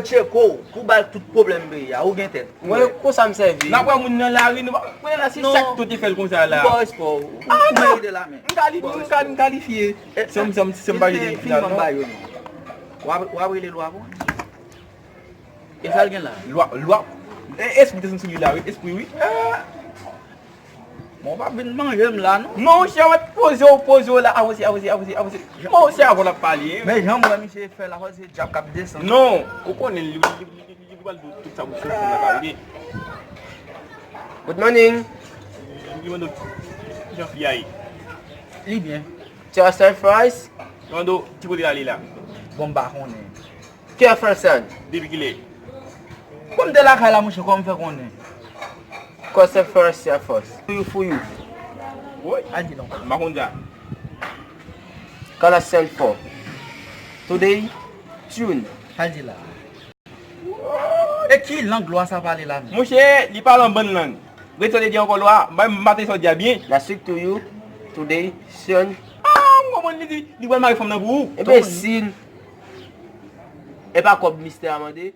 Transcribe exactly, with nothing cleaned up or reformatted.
Tcheko, pou bay tout pwoblèm peyi a, ou gen tèt. Mwen, konsa m sèvi. N ap wè moun nan lari, nou pa wè la, se chak kote fè l konsa la. Ou ba respè w. Ah, non. M ka li, m ka, m kalifye. Se m, se m, se m pa jete final, non. W ap, w ap rele lwa pou? E sa l gen la? Lwa, lwa. E, espri te sou li la, wi. Espri, wi. Bon, w pa vin manje m la, non. Non, monchè, w ap poze w, poze w la, avanse, avanse, avanse, avanse. Monchè, avan l ap pale. Men jan m wè misye fè la, se djab k ap desann. Non, ou konnen li, li, li, li, li pral di w tout sa pou sou fon nan ka, wi. Good morning. Li mande w jan fi a ye. Li byen. Ti a surprise. Li mande w ki kote l ale la. Bon, m pa konnen. Ki a fè sa? Depi kilè? Bon, m te lakay la, monchè, kòman m fè konnen? Kò se first ya first. Fuyou, fuyou. Woy. Al di non. M pa konn sa. Kala sèl fò. Today, tune. Al di la. E ki lang lwa sa pale la menm? Monchè, li pale an bann lang. Rete sa w te di ankò lwa, m pa, m pa tande sa w di a byen. La suite to you, today, tune. Ah, m konprann li di, li pral mare fanm nan pou ou. Enbesil. E pa kòb mistè a mande?